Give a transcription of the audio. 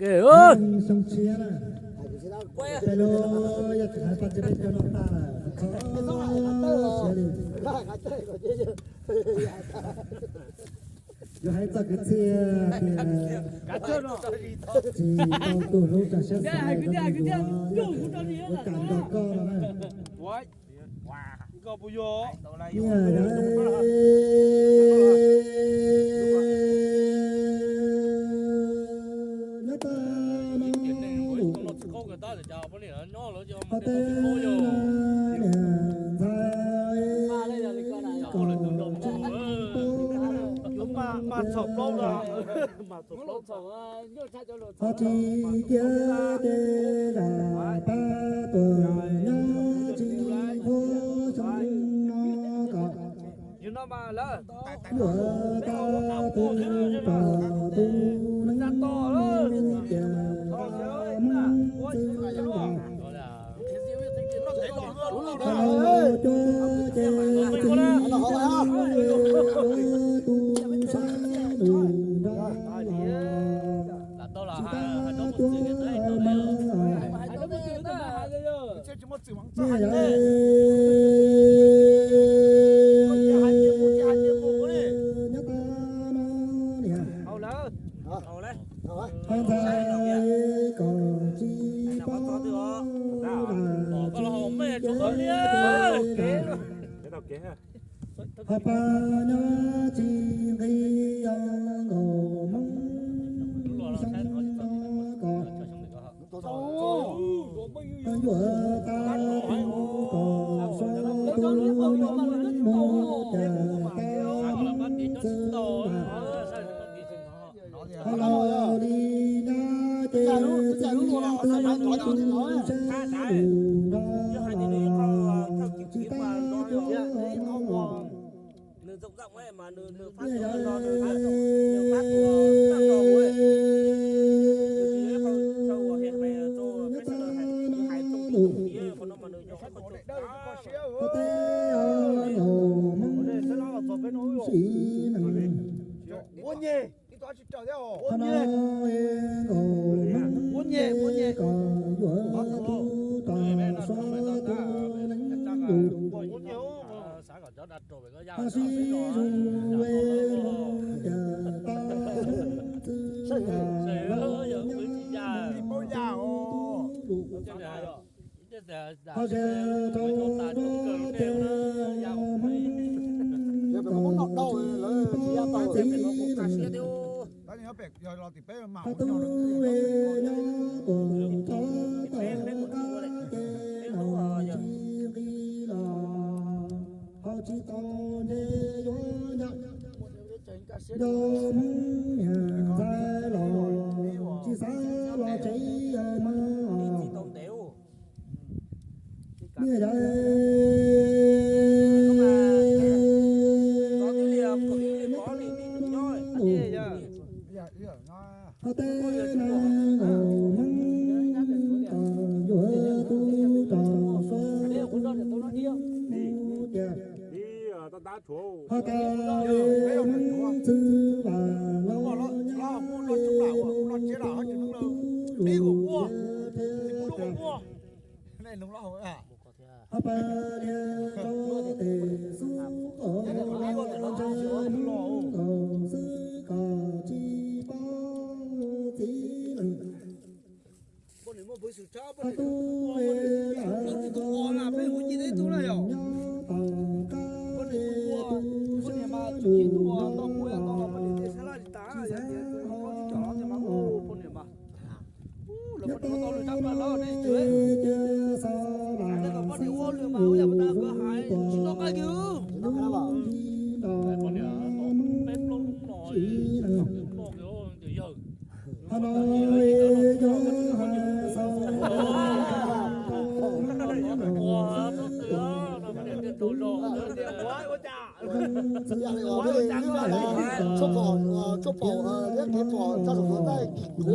Xyoo tshiab na, peb lub yog tseem hais txog peb cov noj tag lawm, siab li. Yuav hais txog kwv txhiaj tias tsis tau tu hlub tso siab xav cov tus yuav, yog ua kam nco koj no na. Nyiaj yog nyob tag no lus, qhov tej no niam ntxhais kom tsis paub, qhov tsis cia tej zam pab tuam nyob tsis qhuav xyoo no kom yuav tau tus pom tus neeg tias Hmoob txwv los. Ho los cuab ces txiv tus sab nus nrog los, tsis tab tuaj meej os. Nyiaj yog nyob tag no niam, hais ntxhais kom tsis paub, lam tsis cia tej zam, ho pab nyob tsis nqis yog nkaus Hmoob xyoo no kom yuav tau tus kom so tus neeg mus cas tau Hmoob txwv mas. Ho los li nyob ces txiv tus sab nus nrog los, tsis tab tuaj meej os. Nyiaj yog nyob tag no lus, qhov tej nkaus Hmoob siv neeg, qhov no nkaus Hmoob kom yuav tus kom so tus neeg mus. Ho sib zus es cas tau Hmoob txwv los los nyob tsis paub ya os. Ho ze rau teb Hmoob kom tsis paub txiv, ho tub nyob tuam txhov tau qab ces los tsis nqis los, ho tsis tau ntshe yuav nyob. Nco Hmoob niam ntxhais los tsis xav los tsev yog mas. Nyiaj yog nyob tag no lus, qhov tej no nkaus Hmoob kom yuav tus kom so tus neeg mus tias, ho tas Hmoob txwv los los nyob mus tus lus thiab thiab tas. Ho pab niag rau tes xub qos los ntshe Hmoob nkaus xwb kom tsis paub txiv lawm. Ho tub es lam tau los nyob tom qab tus sab nus nrog los, tsis xav ho nyob tau ces cia xav lam mus tus kom so tus neeg mus ntsis los. Ho no yog hais xaus rau hnub no xwb kom zoo txwv los nyob tag no kom tsuag pom thiab kev pom tso saum txhua tais kis kuv os na.